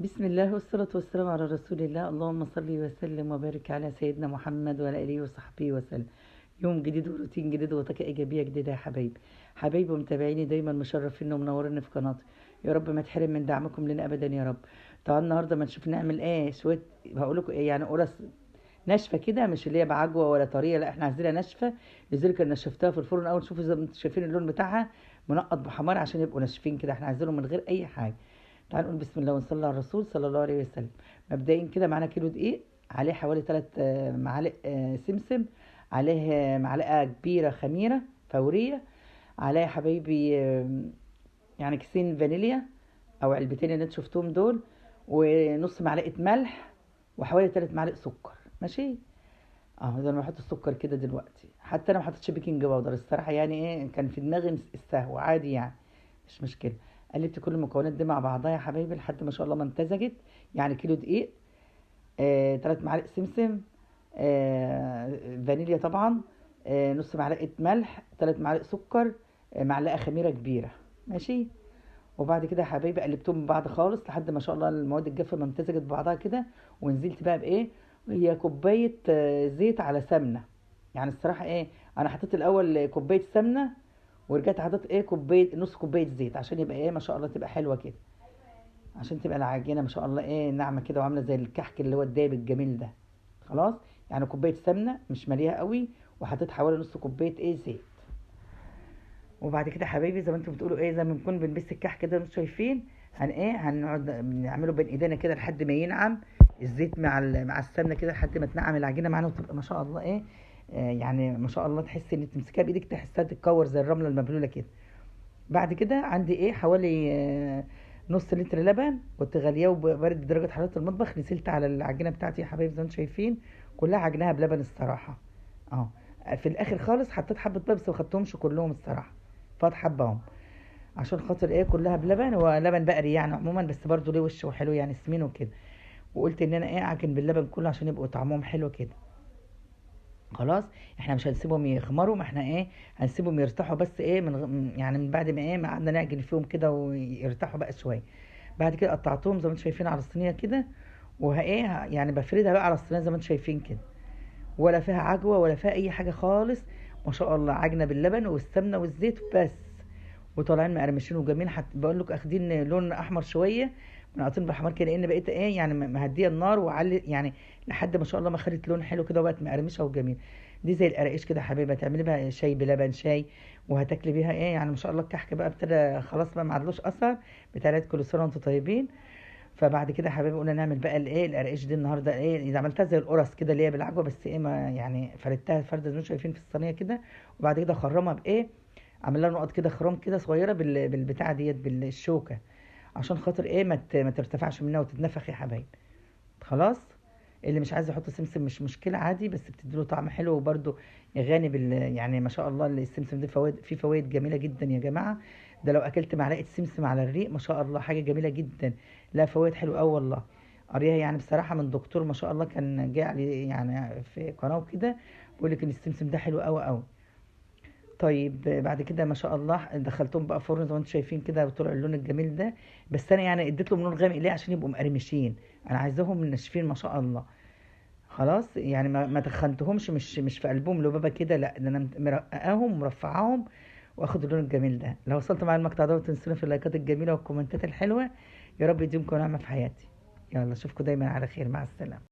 بسم الله والصلاة والسلام على رسول الله. اللهم صل وسلم وبارك على سيدنا محمد وعلى آله وصحبه وسلم. يوم جديد وروتين جديد وطاقة إيجابية جديدة يا حبايبي. حبايبي ومتابعيني دايما مشرفين ومنورين في قناتي، يا رب ما تحرم من دعمكم لنا أبدا يا رب. تعالوا النهارده ما نشوف نعمل ايه شوية، هقول لكم ايه يعني قرص ناشفة كده، مش اللي هي بعجوة ولا طرية، لا احنا عايزينها ناشفة، لذلك انا نشفتها في الفرن اول. شوفوا زي ما انتم شايفين اللون بتاعها منقط بحمار عشان يبقوا ناشفين كده، احنا عايزينهم من غير اي حاجة. تعالوا نقول بسم الله ونصلي على الرسول صلى الله عليه وسلم. مبدئيا كده معانا كيلو دقيق، عليه حوالي 3 معالق سمسم، عليه معلقه كبيرة خميره فورية، عليه يا حبايبي يعني كيسين فانيليا او علبتين اللي انتوا شفتوهم دول، ونص معلقه ملح، وحوالي 3 معالق سكر. ماشي اهو ده انا بحط السكر كده دلوقتي، حتى انا ما حطيتش baking powder الصراحة، يعني ايه كان في دماغي السهو عادي يعني مش مشكلة. قلبت كل المكونات دي مع بعضها يا حبايبي لحد ما شاء الله ما امتزجت، يعني كيلو دقيق، 3 معالق سمسم، فانيليا طبعا، نص معلقه ملح، 3 معالق سكر، معلقه خميره كبيرة. ماشي وبعد كده يا حبايبي قلبتهم ببعض خالص لحد ما شاء الله المواد الجافه ما امتزجت ببعضها كده. ونزلت بقى بايه، هي كوباية زيت على سمنه، يعني الصراحة ايه انا حطيت الاول كوباية سمنه ورجعت حطيت ايه كوباية، نص كوباية زيت، عشان يبقى ايه ما شاء الله تبقى حلوة كده، عشان تبقى العجينة ما شاء الله ايه ناعمة كده وعامله زي الكحك اللي هو الدايب الجميل ده. خلاص يعني كوباية سمنه مش ماليها قوي، وحطيت حوالي نص كوباية ايه زيت. وبعد كده حبايبي زي ما انتم بتقولوا ايه زي ما بنكون بنبس الكحك كده انتم شايفين، هن ايه هنقعد نعمله بين ايدينا كده لحد ما ينعم الزيت مع السمنة كده، لحد ما تنعم العجينة معانا وتبقى ما شاء الله ايه يعني ما شاء الله تحس ان تمسكها بايدك تحسها تتكور زي الرملة المبلوله كده. بعد كده عندي ايه حوالي نص لتر لبن كنت غالية وبارد بدرجة حرارة المطبخ، نزلت على العجينة بتاعتي يا حبايبي زي ما انتم شايفين كلها عجناها بلبن الصراحة اهو. في الاخر خالص حطيت حبه بس ما خدتهمش كلهم الصراحة، فاض حبه عشان خاطر ايه كلها بلبن، ولبن بقري يعني عموما، بس برضو ليه وش وحلو يعني سمين وكده. وقلت ان انا ايه اعجن باللبن كله عشان يبقوا طعمهم حلو كده. خلاص احنا مش هنسيبهم يخمروا، ما احنا ايه هنسيبهم يرتاحوا بس ايه من يعني من بعد ما ايه ما قعدنا نعجن فيهم كده ويرتاحوا بقى شوية. بعد كده قطعتهم زي ما انتم شايفين على الصينية كده، وهايه يعني بفردها بقى على الصينية زي ما انتم شايفين كده، ولا فيها عجوه ولا فيها اي حاجة خالص ما شاء الله، عجنه باللبن والسمنه والزيت بس، وطالعين مقرمشين وجميل. حتى بقول لكم اخدين لون احمر شوية منقطين بالحمار كده، لان بقيت ايه يعني مهديه النار وعلي يعني لحد ما شاء الله ما خدت لون حلو كده وبقت مقرمشه وجميل. دي زي القراقيش كده يا حبايبي، هتعملي بها شاي بلبن شاي، وهتاكلي بيها ايه يعني ما شاء الله. الكحك بقى ابتدى خلاص بقى ما عادلوش اثر بتاعت كل سنة وانتم طيبين. فبعد كده يا حبايبي قلنا نعمل بقى الايه القراقيش دي النهارده ايه، عملتها زي القرص كده اللي هي بالعجوه، بس ايه ما يعني فردتها فرده زي ما انتم شايفين في الصينية كده. وبعد كده خرمها بايه، عامل لها نقط كده خرام كده صغيرة بالبتاعه ديت بالشوكة، عشان خاطر ايه ما ترتفعش منها وتتنفخ يا حبايب. خلاص اللي مش عايز يحط سمسم مش مشكلة عادي، بس بتديله طعم حلو وبرده غني بال يعني ما شاء الله. السمسم ده فوائد، فيه فوائد جميلة جدا يا جماعة، ده لو اكلت معلقه سمسم على الريق ما شاء الله حاجة جميلة جدا، لا فوائد حلوة قوي والله. قريها يعني بصراحة من دكتور ما شاء الله كان جاي عليه يعني في قناة وكده، بيقول لك ان السمسم ده حلو قوي قوي. طيب بعد كده ما شاء الله دخلتهم بقى فرن زي ما انتم شايفين كده، وطلع اللون الجميل ده، بس انا يعني اديت لهم لون غامق ليه عشان يبقوا مقرمشين، انا عايزاهم ناشفين ما شاء الله. خلاص يعني ما تخنتهمش، مش في قلبهم لبابه كده، لا ده انا مرققاهم ومرفعاهم واخد اللون الجميل ده. لو وصلت معايا المقطع ده وتنسونا في اللايكات الجميلة والكومنتات الحلوة، يا رب يديمكم نعمه في حياتي. يلا اشوفكم دايما على خير، مع السلامة.